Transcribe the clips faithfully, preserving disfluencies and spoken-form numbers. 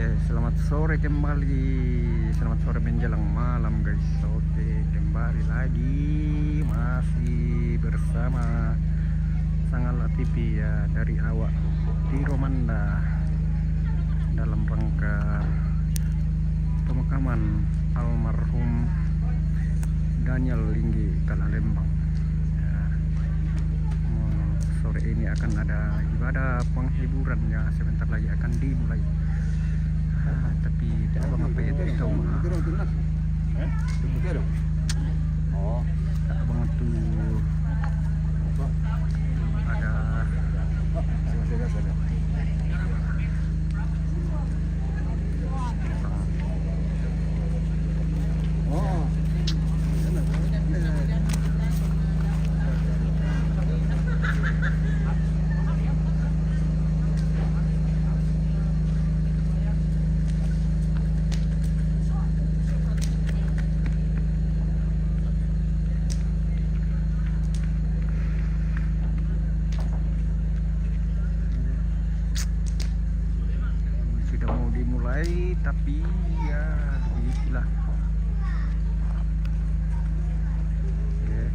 Selamat sore kembali, selamat sore menjelang malam, guys. Oke, kembali lagi masih bersama Sangala T V, ya, dari awak Tiro Manda dalam rangka pemakaman almarhum Daniel Linggi Kalalembang. Ya, sore ini akan ada ibadah penghiburan yang sebentar lagi akan dimulai. Ah, tapi tak abang apa itu tahu mah. Oh, tak abang tu ada. Sudah mau dimulai, tapi ya begitulah. Oke.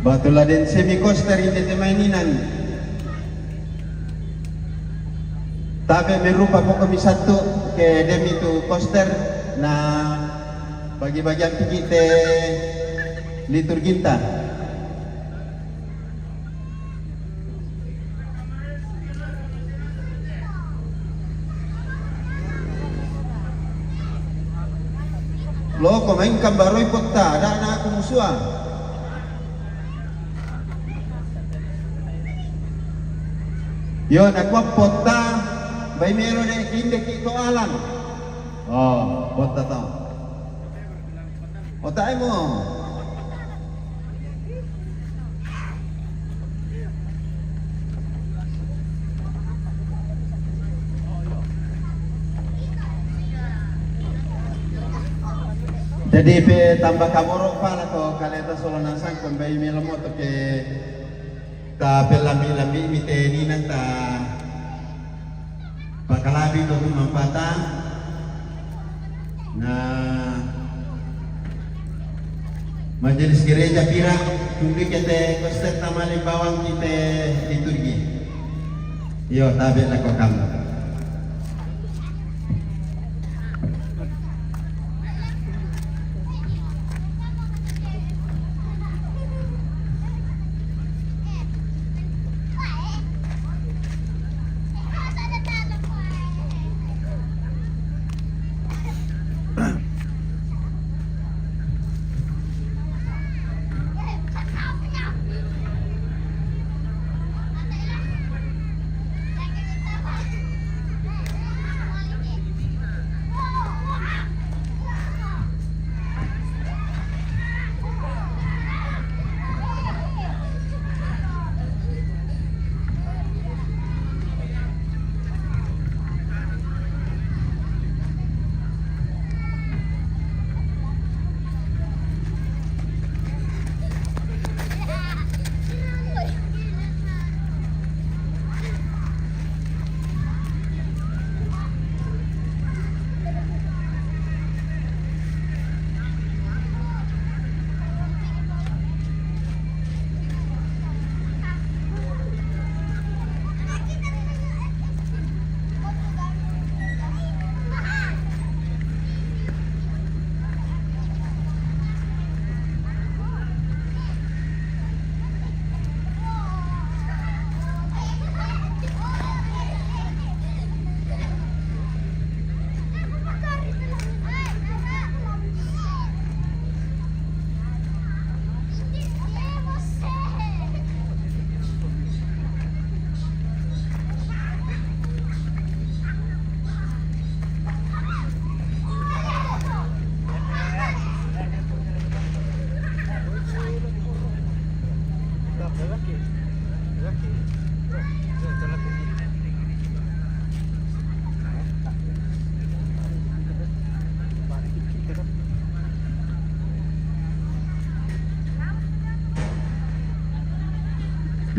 Batu laden semi koster inde te mai ninan. Tabe mi rupa poko mi satu ke demi tu koster na bagi-bagian pigi te liturginta. Lo ko main kambaroi potta, ada na aku musua. Yo, na kua potta, bai melo de kinde ki to alang. Oh, potta to. Otak mo. Jadi pe tambah kamoro pala to kaleta solo nasang pembai melo moto ke ta pelambi-lambi mi te ninan ta pakalabi to tu mampata. Na majelis gereja pira tunggu kete kostet tamali bawang kite liturgi. Yo, tabe lako kamu.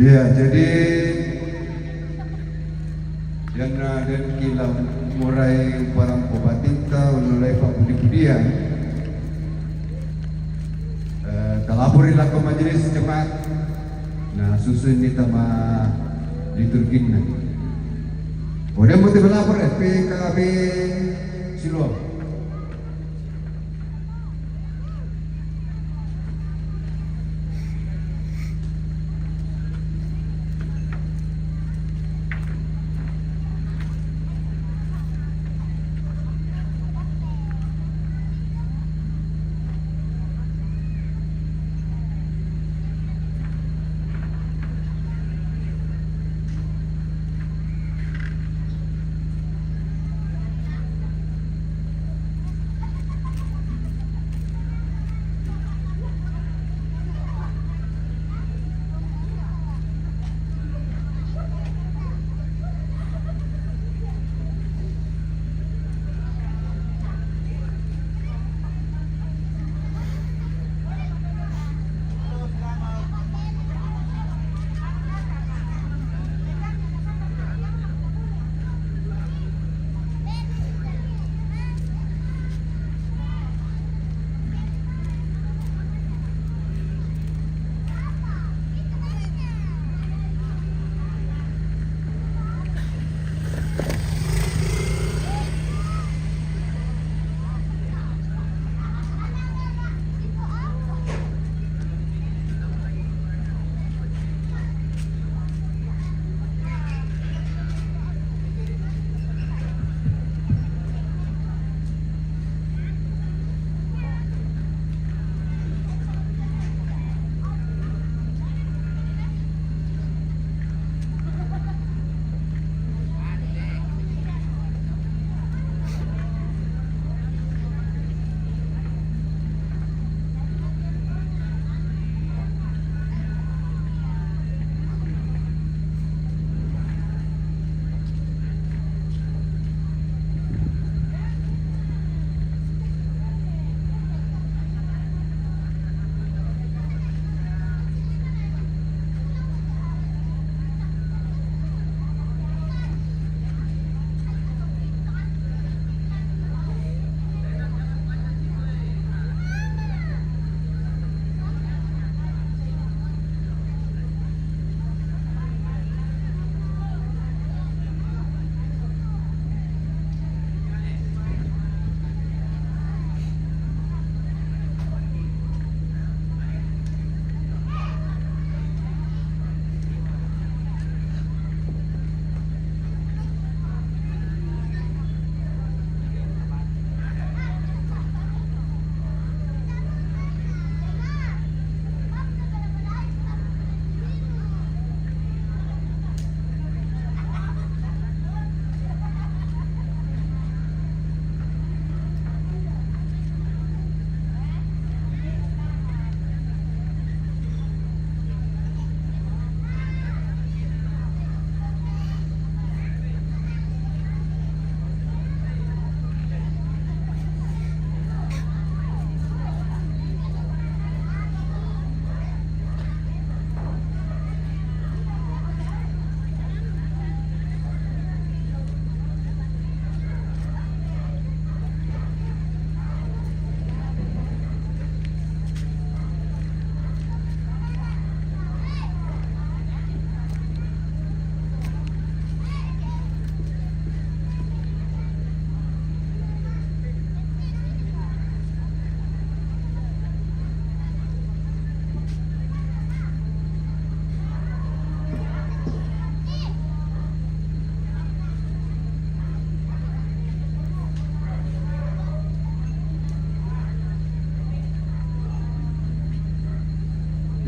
Ya, jadi yana den kila morai parang papatinta, unulai papudi-pudian. Eh, talapor ila ko majelis jemaat. Nah, susun ni tama liturginna. Ode muti melapor F P K B Siloam.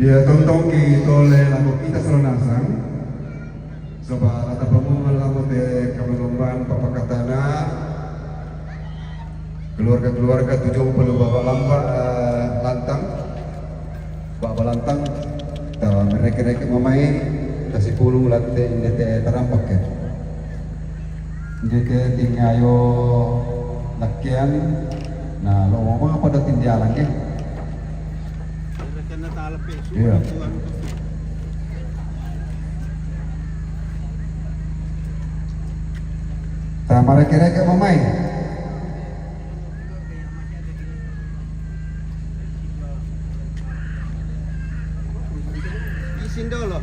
Ya, tontong ki tole lako kita solo nasang. Saba' la tapamungan lako te kamalumban papakatana. Keluarga-keluarga tujung pelu baba lamba, eh, lantang. Baba lantang. Ta mereke-reke mamai, ta sipulung latte inde te tarampak ke. Inde te tingayo lakkean, na lo mama pada tindialan ke. Iya. Ta mareke-reke mamai. Isin dolo.